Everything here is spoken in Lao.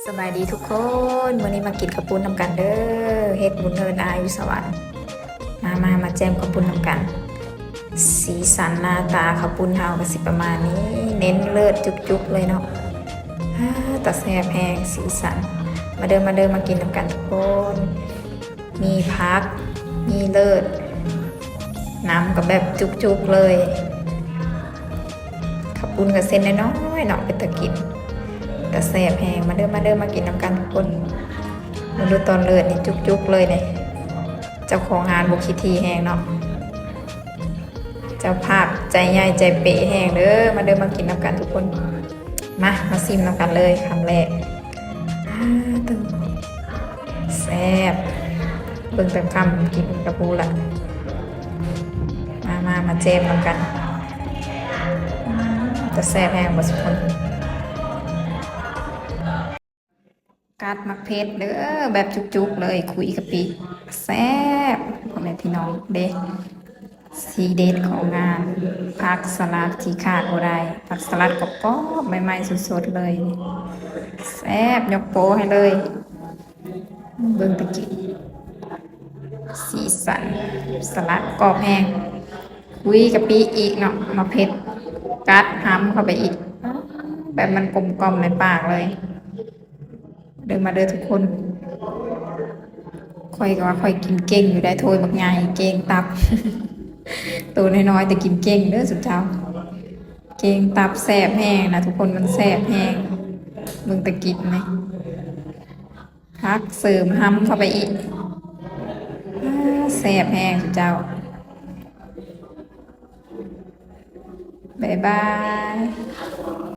ສະບາຍດີທຸກຄົນ, ມື້ນີ້ມາກິນເຂົ້າປຸ້ນນຳກັນເດີ. ເຮັດບຸນເຮືອນອາຢູ່ສະຫວັນ. ມາ ມາ ມາແຈ່ມເຂົ້າປຸ້ນນຳກັນ. ສີສັນໜ້າຕາເຂົ້າປຸ້ນເຮົາກໍຊິປະມານນີ້, ເນັ້ນເລີດຈຸກໆເລີຍເນາະ. ອາ ຕາແຊບແຮງ, ສີສັນ. ມາເດີ ມາເດີ ມາກິນນຳກັນທຸກຄົນ. ມີຜັກ ມີເລີດ ນ້ຳກໍແບບຈຸກໆເລີຍ. ເຂົ້າປຸ້ນກໍເສັ້ນນ້ອຍໆເນາະ, ເປັນຕາກິນ ຕາແຊບແຮງ. ມາເດີ ມາເດີ ມາກິນນຳກັນທຸກຄົນ. ເບິ່ງດູຕອນເລີດນີ້ ຈຸກໆເລີຍນີ້. ເຈົ້າຂອງຮ້ານບໍ່ຂີ້ຖີ່ແຮງເນາະ, ເຈົ້າພາບໃຈໃຫຍ່ໃຈເປະແຮງເດີ. ມາເດີ ມາກິນນຳກັນທຸກຄົນ. ມາ ມາຊິມນຳກັນເລີຍຄຳແລກ. ອາ ໂຕ ແຊບ. ເບິ່ງແຕ່ຄຳກິນກໍຮູ້ລະ. ມາ ມາ ມາແຈ່ມນຳກັນ. ອາ ຕາແຊບແຮງບໍ່ທຸກຄົນ. ກັດໝາກເຜັດເດີ ແບບຈຸກໆເລີຍ, ຂຸຍກະປິ ແຊບ ພໍ່ແມ່ພີ່ນ້ອງເດ້. ທີເດັດຂອງງານ ຜັກສະຫຼັດທີ່ຂາດບໍ່ໄດ້, ຜັກສະຫຼັດກອບໆ ໃໝ່ໆ ສົດໆເລີຍ. ແຊບ ຍົກໂປ້ໃຫ້ເລີຍ. ເບິ່ງຕາກິນ ສີສັນ ສະຫຼັດກອບແຮງ, ຂຸຍກະປິອີກເນາະ, ໝາກເຜັດ ກັດຫຳເຂົ້າໄປອີກ ແບບມັນກົມກ່ອມໃນປາກເລີຍ. ເດີ ມາເດີທຸກຄົນ. ຂ້ອຍກໍວ່າຂ້ອຍກິນເກັ່ງຢູ່ໄດ໋, ໂທຍບັກໃຫຍ່ເກັ່ງຕັບ. ໂຕນ້ອຍໆແຕ່ກິນເກັ່ງເດີສຸເຈົ້າ. ເກັ່ງຕັບແຊບແຮງນະທຸກຄົນ, ມັນແຊບແຮງ. ເບິ່ງຕາກິນນີ້ ພັກເສີມຮຳເຂົ້າໄປອີກ. ອາ ແຊບແຮງເຈົ້າ. ບາຍບາຍ.